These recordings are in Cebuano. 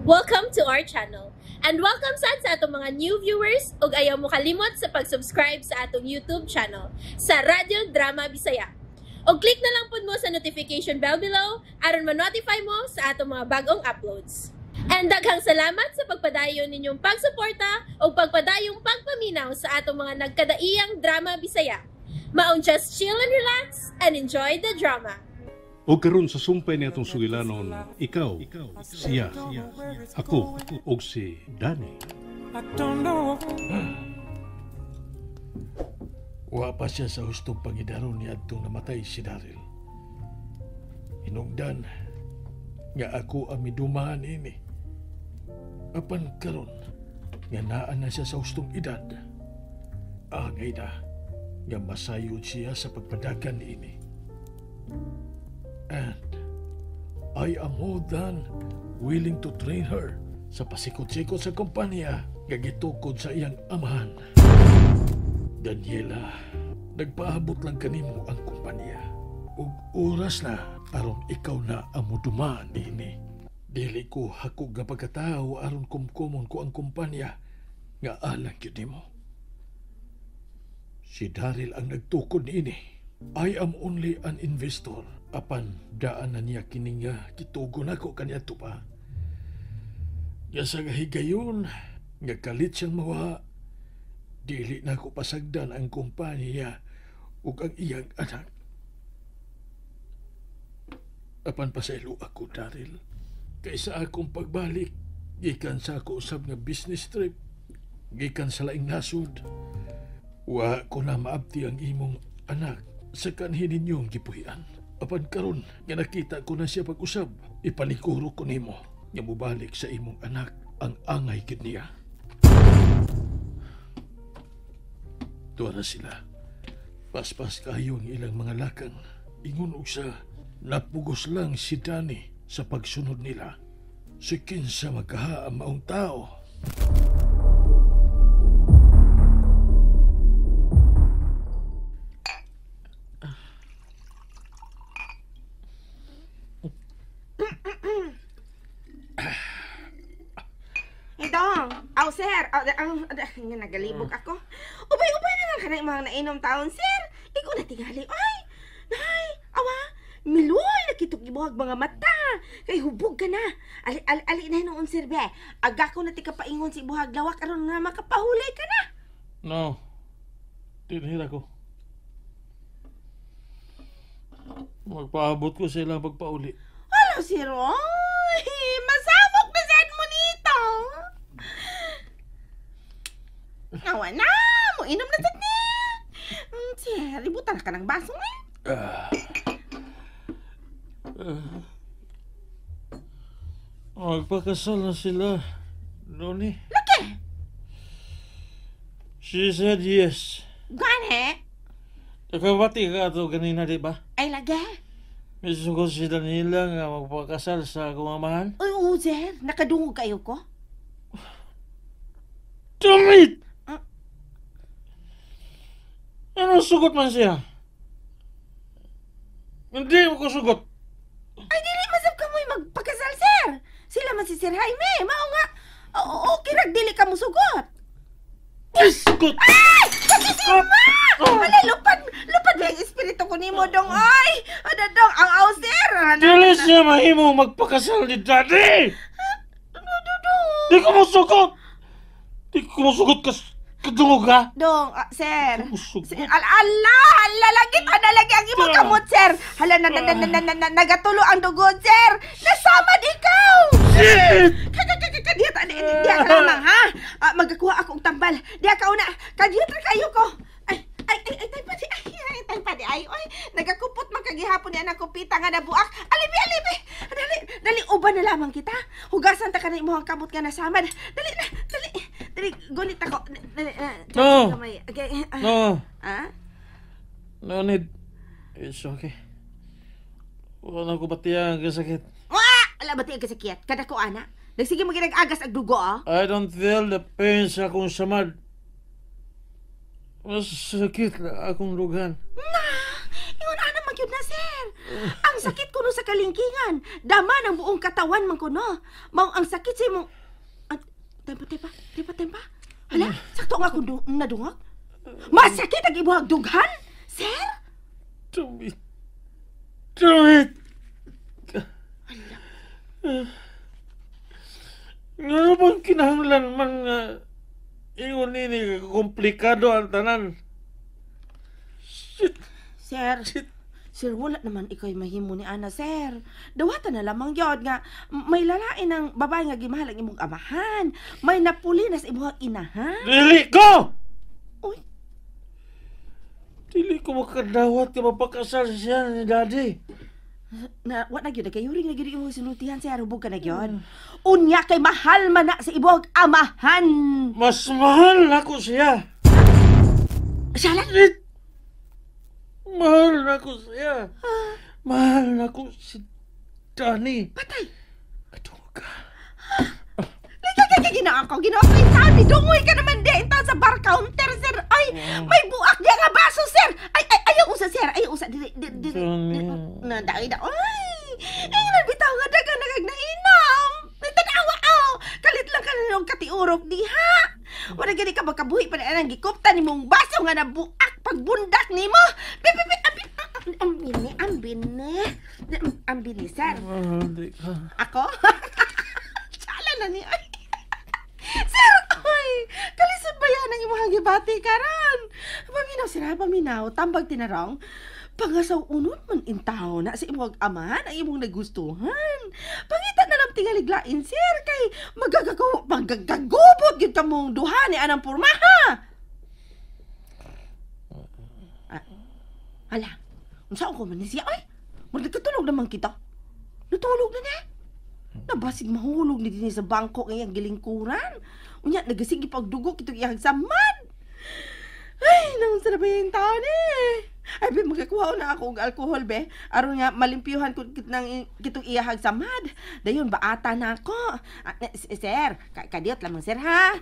Welcome to our channel. And welcome sad sa atong mga new viewers ug ayaw mo kalimot sa pag-subscribe sa atong YouTube channel sa Radyo Drama Bisaya. Og click na lang pud mo sa notification bell below aron ma-notify mo sa atong mga bagong uploads. And daghang salamat sa pagpadayon ninyong pagsuporta ug pagpadayong pagpaminaw sa atong mga nagkadaiyang drama Bisaya. Maong just chill and relax and enjoy the drama. O karon sa sumpay ni atong sugilanon, ikaw, siya, ako, og si Danny. I don't know. Wa pa siya sa hustong pangidaron ni adtong namatay si Daryl. Hinungdan nga ako ang midumahan ini. Apan karon nga naa na siya sa hustong edad. Angay na nga masayod siya sa pagpadagan niini. And I am more than willing to train her sa pasikot-sikot sa kumpanya nga gitukod sa iyang amahan. Daniela, nagpaabot lang kanimo ang kumpanya. Ug oras na aron ikaw na ang mudumaan niini. Dili ko hakog nga pagkatao aron kumkumon ko ang kumpanya nga alang gyud nimo. Si Daryl ang nagtukod niini. I am only an investor. Apan daan na niya kini nga kitugon ako kaniadto pa. Nga sa higayon nga kalit siyang mawa, dili na ako pasagdan ang kumpanya ug ang iyang anak. Apan pasaylo ako, Daryl. Kaysa akong pagbalik, gikan sa ako usab nga business trip, gikan sa laing nasod, wa ko na maabti ang imong anak sa kanhi ninyong gipuhian. Apan karon nga nakita ko na siya pag-usab, ipaniguro ko nimo nga mobalik sa imong anak ang angay gid niya. Tuwa na sila. Paspas kayo ang ilang mga lakang. Ingon og sa napugos lang si Danny sa pagsunod nila. Si kinsa magkaha ang maong tao. Idong, aw sir, nga nagalibog ako. Ubay-ubay na lang kanang mga nainom taon, sir. Ikaw na tingali, ay, nay, awa, miluoy na kitok ibuhag mga mata. Kay hubog ka na. Ali, ali, ali na noon, sir, be. Aga ko na ti kapaingon si ibuhag lawak aron na makapahulay ka na. No, tinhira ko. Magpaabot ko sa ilang pagpauli. Hala, sir, oy, masamok na sad mo nito. Awa na, mo inom na sad ni. Sir, ibutan na ka ng baso eh. Magpakasal na sila, Noni. Laki! She said yes. Gani? Nakabati ka ito kanina, di ba? Ay, lagi. May sugot si Daniela nga magpakasal sa akong amahan. Uy, oo, sir. Nakadungog kayo ko. Damn it! Ano sugot man siya? Hindi ko sugot. Ay, dili masab ka mo'y magpakasal, sir. Sila man si Sir Jaime. Mao nga. Okay rag dili ka mo sugot. Ay, sugot! Ay! Pagising ma! Hala, lupad ba ang espiritu ko nimo dong, ay! Ano dong, ang aw, sir! Dili siya mahimo magpakasal ni Daddy! Ano, dong? Di ko mo sugot! Di ko mo sugot kadungog ka? Dong, sir. Sir, ala, ala, lagi, ana lagi ang imong kamot, sir. Hala, na, nagatulo ang dugo, sir. Nasamad ikaw! Shit! Diya, diya ka lamang, ha? Magakuha ako og tambal. Diya ka una. Kadiyot ra kayo ko. Ay, ay, ay, ay, tay pa di, ay, ay, tay pa di, ay, ay, nagakupot man kagihapon ni anak ko, pita nga nabuak. Alibi, alibi! Dali, dali, uban na lamang kita. Hugasan ta ka na imong kamot nga nasamad. Dali na, dali, dali, gunit ako. Dali, No. Kamay. Okay. No. Ah? No need. It's okay. Wala ko batiya ang kasakit. Wa! Ala bati ang kasakit. Kada ko, ana. Nagsige mo ginag-agas ang dugo, ah. I don't feel the pain sa akong samad. Mas sakit na akong lughan. Na! Ingon ana man gyud na, sir. Ang sakit kuno sa kalingkingan. Dama ng buong katawan man kuno. Mao ang sakit sa imong... Tempa, tempa. Hala, sakto nga akong nadungag. Masakit ang imuhang dughan, sir? Damit. Damit. Nga bang kinahanglan man nga ingon nini komplikado ang tanan? Shit. Sir. Shit. Sir, wala naman ikay mahimo ni Ana, sir. Dawatan na lamang yod nga may lalain ang babae nga gimahal ang imong amahan. May napuli na sa imong inahan. Dili ko! Uy. Dili ko makadawat ka mapakasal siya ni Daddy. Na, wa na gyud kayo ring na gyud imong sinultihan, sir. Hubog ka na gyud. Unya kay mahal man na sa imong amahan. Mas mahal nako siya. Siya lang? Shit! Mahal nako siya. Mahal nako si Danny. Patay. Katungog ka. Lika, ginoo ko. Ginoo ko, intabi. Dungoy ka naman di. Intaw sa bar counter, sir. Ay, may buak niya nga baso, sir. Ay, ay, ayaw usa, sir. Ayaw usa. Dili, dili, dili. Danny. Na, dai, da. Ay, ay, nabitaw nga daga nagag nainom. Tanawa, aw. Kalit lang ka na nung katiurok diha. Wala gani ka magkabuhi pa na ang gikupta ni mong baso nga nabuak pagbundak nimo. Pipi, ambini, ambini. Ambini, sir. Mahal di ka. Ako? Tsala na ni. Ay. Sir, ay, kalisod ba yan ang imuhang gibati karon? Paminaw sira, paminaw, tambag tinarong. Pangasaw unon man intaw na sa imong amahan ang imong nagustuhan. Pangita na lang tingaliglain, sir, kay magagagubot gyud kamong duha ni anang pormaha. Ah, hala, unsa ko man ni siya ay? Magkatulog naman kita. Natulog na niya. Nabasig mahulog ni dinhi sa bangko nga iyang gilingkuran. Unya, nagasigi pagdugo kitong iyang samad. Ay, nang sarap yung taon eh. Ay, be, magkakuha na ako og alkohol, be. Aron nga, malimpyuhan ko ng kitong iyahag samad. Dayon, baata na ako. Ah, sir, kadiyot lamang, sir, ha?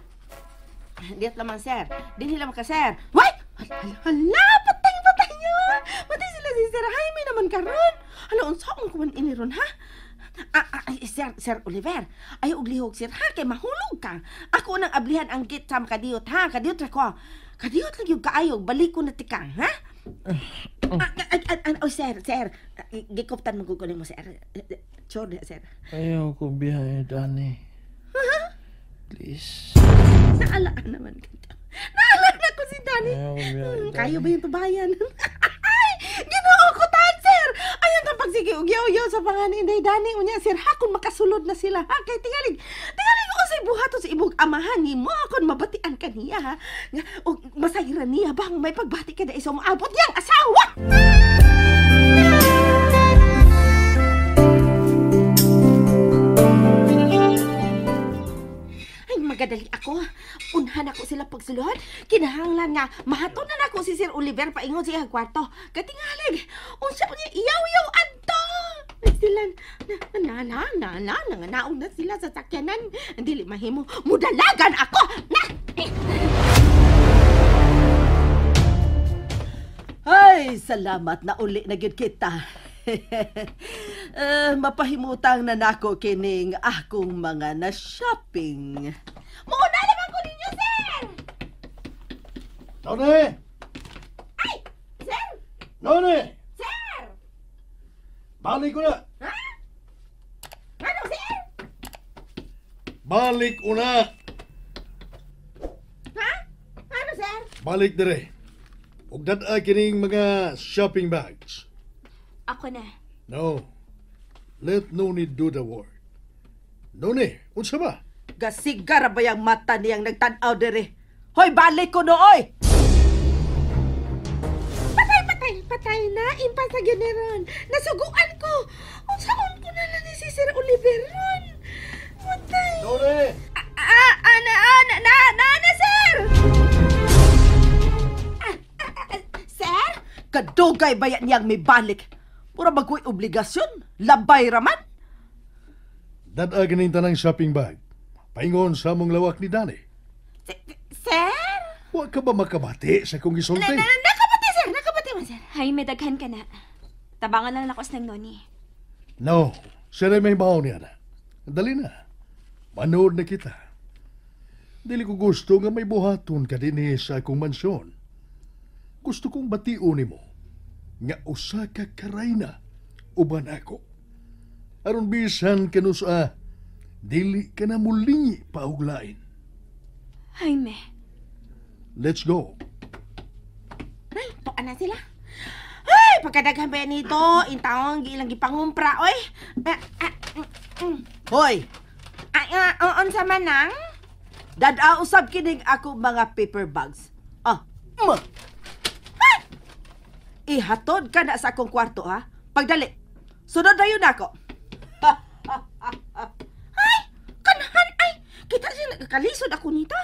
Diyot lamang, sir. Dinhi lamang ka, sir. Why? Hala, hala, patay, patay niyo. Patay sila si Sir Jaime naman karon. Hala, unsaon ko man iniron, ha? Ay, Sir Oliver, ay og lihok, sir, ha, kay mahulog ka. Ako nang ablihan ang gate sa makadiyot, ha? Kadiyot ra ko. Kadiyot lang yung kaayo, balik ko na tika, ha? Oh, sir, gikuptan mo mo, sir. Sure, sir. Ayaw ko biyahe, Danny. Please. Naalaan naman kita. Naalaan ako si Danny. Ayaw ko biyahe, Danny. Kayo ba yung babayan? Ay, ginoo ko tan, sir. Ayun ang pagsige og yaw-yaw sa panganin day Danny. Unya, sir, ha, kung makasulod na sila, ha, kay tingalig unsay buhaton sa imong amahan nimo kon mabatian ka niya, ha. Nga, og masayran niya bang may pagbati ka na isa moabot niyang asawa. Ay, magadali ako. Unhan ako sila pagsulod. Kinahanglan nga, mahaton na nako si Sir Oliver paingon sa iyang kwarto. Katingalig, unsa pa niya iyaw-iyaw adto. Sila, na, nanganaog na sila sa sakyanan. Dili mahimo, mudalagan ako. Na! Ay, salamat na uli na gyud kita. Mapahimutang na nako kining akong mga na-shopping. Muuna naman ko ninyo, sir! Noni! Ay! Sir! Noni! Sir! Balik ko na! Ha? Ano, sir? Balik una! Ha? Ano, sir? Balik dire. Ug dad-a kining mga shopping bags. Ako na. No. Let Noni do the work. Noni, unsa ba? Gasigara ba yung mata niyang nagtan-aw dire? Hoy, balik ko nooy! Patay, patay, patay na. Impas na gyud ni ron. Nasuguan ko. Unsaon ko na lang ni si Sir Oliver ron? Patay. Noni! Na, sir! Sir? Kadugay ba yan niyang may balik? Mura magko'y obligasyon. Labay raman. Dad-a ganing tanang shopping bag. Paingon sa among lawak ni Danny. Sir? Wa ka ba makabati sa kong gisulti? Nakabati, sir. Nakabati man, sir. Jaime, daghan ka na. Tabangan lang ako sa noni. No, siya may baon niya na. Dali na. Manood na kita. Dili ko gusto nga may buhaton ka dinhi sa akong mansyon. Gusto kong bation nimo nga usa ka karayna uban ako. Aron bisan kanusa, dili ka na mulingi pa og lain. Jaime. Let's go. Ay, tuan na sila. Ay, pagkadaghan ba nito? Intawong gilang gipangumpra, oy. Hoy! Ay, unsa man nang? Dad-a usab kining ako mga paper bags. Ah, ma. Ay! Ihatod ka na sa akong kwarto, ha? Pagdali. Sunod na yun ako. Ay, kanahan ay. Kita siya nagkalisod ako nito.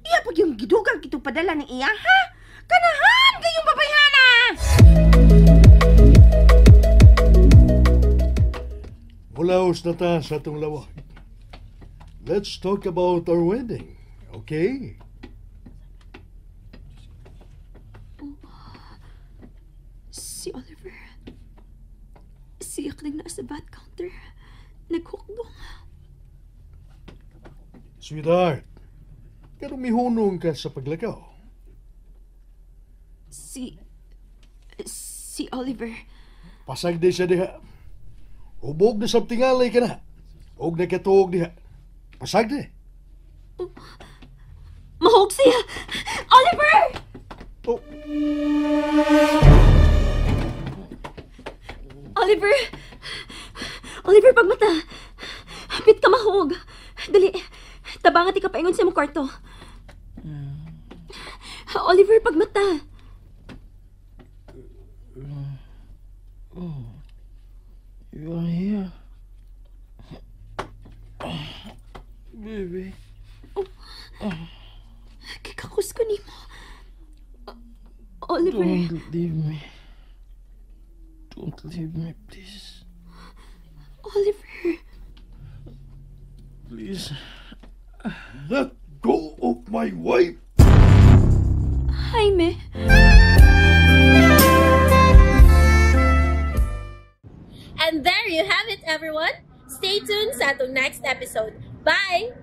Iya pag yung gidugang kitong padala ng iya, ha? Kanahan kayong babayhana! Mulaos na ta sa atong lawag. Let's talk about our wedding, okay? Oh, si Oliver. Siya kaning naa sa bat counter. Naghukbong. Sweetheart, pero mihunong ka sa paglakaw. Si Oliver. Pasag di siya diha. Hubog na sa tingalay ka na. Og nakatuog diha. Pasag di. Oh, mahog siya! Oliver! Oh. Oliver! Oliver, pagmata! Hapit ka mahog. Dali, tabangat ka paingon sa imong kwarto. Oliver, pagmata! Oh, you are here. Baby. Oh, kikakus ko nimo. Oliver. Don't leave me. Don't leave me, please. Oliver. Please. Let go of my wife. Jaime. And there you have it, everyone. Stay tuned sa atong next episode. Bye!